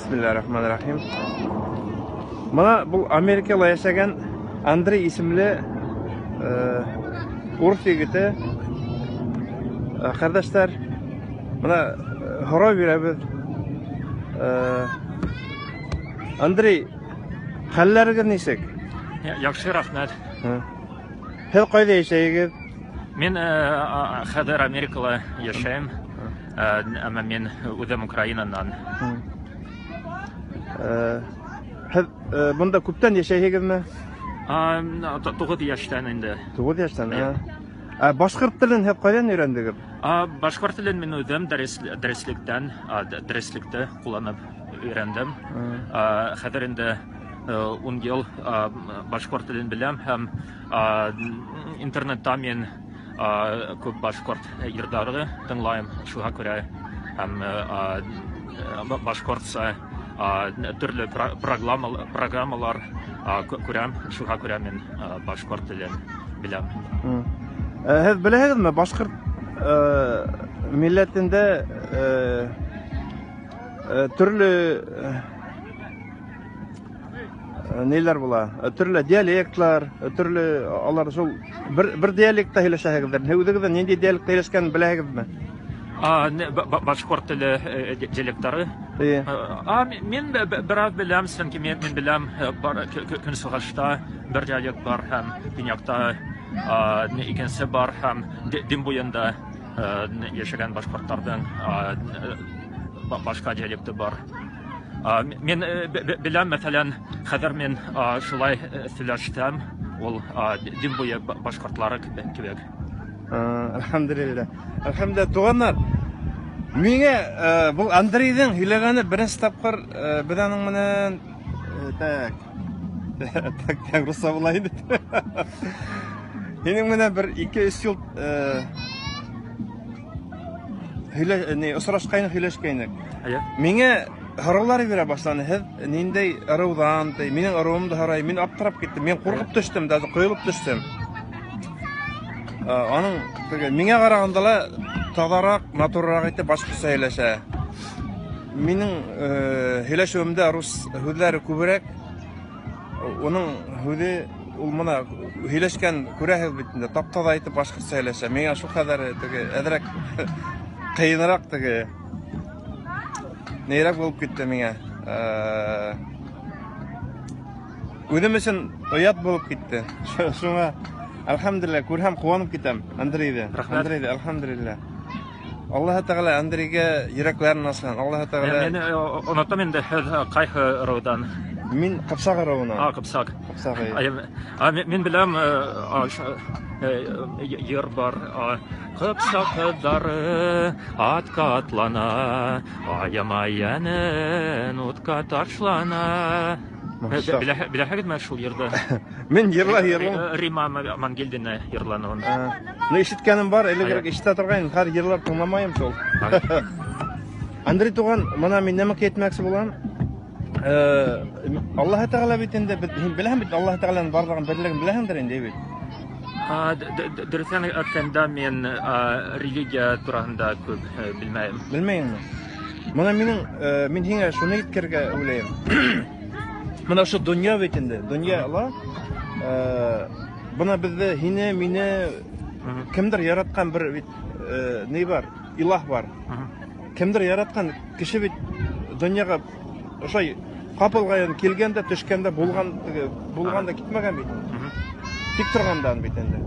Бисмиллаһир-рахманир-рахим. Мына был Америкала йәшәгән Андрей исемле урыҫ егете. Ҡәрҙәштәр, мына һорау бирәбеҙ. Андрей, хәлләрегеҙ нисек? Яҡшы, рәхмәт. Һеҙ ҡайҙа йәшәйегеҙ? Мин хәҙер Америкала йәшәйем, әммә мин үҙем Украинанан. Һеҙ бында күптән йәшәйһегеҙме? 9 йәштән инде. 9 йәштән, ә? Башҡорт телен һеҙ ҡайҙан өйрәндегеҙ? Башҡорт телен мин үҙем дәреслектән, дәреслектә ҡулланып өйрәндем. Хәҙер инде 10 йыл башҡорт телен беләм һәм интернетта мин күп башҡорт йырҙары тыңлайым, шуға күрә һәм башҡортса төрлө программалар күрәм, шуға күрә мин башҡорт телен беләм. Һеҙ беләһегеҙме, башҡорт милләтендә төрлө ниләр була, төрлө диалектлар, төрлө алар шул бер диалектта һөйләшәһегеҙҙер. Һеҙ үҙегеҙ ниндәй диалектта һөйләшкәнен беләһегеҙме? Башҡорт теле диалекттары. Мин бер аҙ беләм, сөнки мин беләм, көнсығышта бер диалект бар һәм төньяҡта икенсе бар һәм Дим буйында йәшәгән башҡорттарҙың башҡа диалекты бар. Мин беләм, мәҫәлән, хәҙер мин шулай һөйләштем, ул Дим буйы башҡортлары кебек. Әлхәмдүлилләһ. Әлхәмдүлилләһ, туғандар. Миңә был Андрейҙың һөйләгәне беренсе тапҡыр беҙ аның менән так. Так, так, русса була инде. Һинең менән бер 2-3 йыл осрашҡайныҡ, һөйләшкәйнек. Миңә һораулар бирә башланы. Һеҙ ниндәй ырыуҙан, ти, минең ырыуымды һорай. Мин аптырап киттем. Мин ҡурҡып төштөм, даже ҡойолоп төштөм. Аның теге миңә ҡарағанда ла таҙараҡ, матурыраҡ итеп башҡортса һөйләшә. Минең һөйләшеүемдә рус һүҙҙәре күберәк. Уның һүҙе ул мына һөйләшкән күрәһегеҙ бит инде, тап-таҙа итеп башҡортса һөйләшә. Миңә шул ҡәҙәр теге әҙерәк ҡыйыныраҡ теге нейрәк булып китте миңә. Үҙем өсөн оят булып китте. Шуңа әлхәмдүлилләһ, күрһәм ҡыуанып китәм Андрейҙы. Рәхмәт. Андрейҙы, әлхәмдүлилләһ. Аллаһы Тәғәлә Андрейгә йөрәкләрен асһын. Аллаһы Тәғәлә. Мин оноттом инде, һеҙ ҡайһы ырыуҙан? Мин Ҡыпсаҡ ырыуынан. Ҡыпсаҡ. Ҡыпсаҡ, эйе. Мин беләм, йыр бар. Ҡыпсаҡ ҡыҙҙары атҡа атлана, аямай йәнен утҡа ташлана. Беләһегеҙме шул йырҙы? Мин йырлай йырлам. Рима Мангилдина йырланы уны. Ну, ишеткәнем бар, элегерәк ишетә торғайным, хәҙер йырлар тыңламайым шул. Андрей туған, мына мин нәмә әйтмәксе булам. Аллаһы Тәғәлә бит инде, һин беләһең бит, Аллаһы Тәғәләнең барлығын, берлеген беләһеңдер инде, бит. Дөрөҫөн әйткәндә, мин религия тураһында күп белмәйем. Белмәйеңме? Мына мин һиңә шуны әйткергә уйлайым. Мына ошо донъя бит инде, донъя ла, бына беҙҙе, һине, мине кемдер яратҡан бер бит, ни бар, илаһ бар. Кемдер яратҡан кеше бит донъяға ошай ҡапылғайын килгән дә, төшкән дә, булған, теге, булған да китмәгән бит. Тик торғандан бит инде.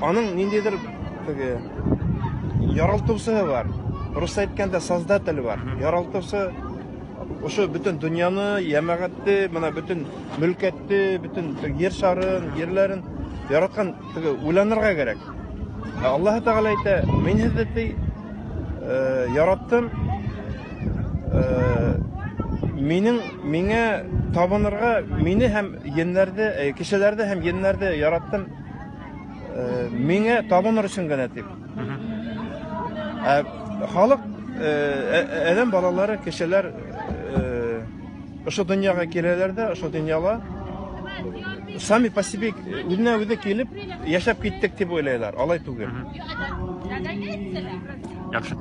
Аның ниндәйҙер теге яралтыусыһы бар. Русса әйткәндә создатель бар. Яралтыусы ошо бөтөн донъяны, йәмәғәтте, мына бөтөн мөлкәтте, бөтөн ер шарын, ерләрен яратҡан теге уйланырға кәрәк. Аллаһы Тәғәлә әйтә, мин һеҙҙе ти, яраттым, миңә табынырға, мине һәм еннәрҙе, кешеләрҙе һәм еннәрҙе яраттым, миңә табыныр өсөн генә тип. Халыҡ, әҙәм балалары, кешеләр, ошо донъяға киләләр ҙә, ошо донъяла сами по себе үҙенә үҙе килеп йәшәп киттек тип уйлайлар. Алай түгел. Яҡшы.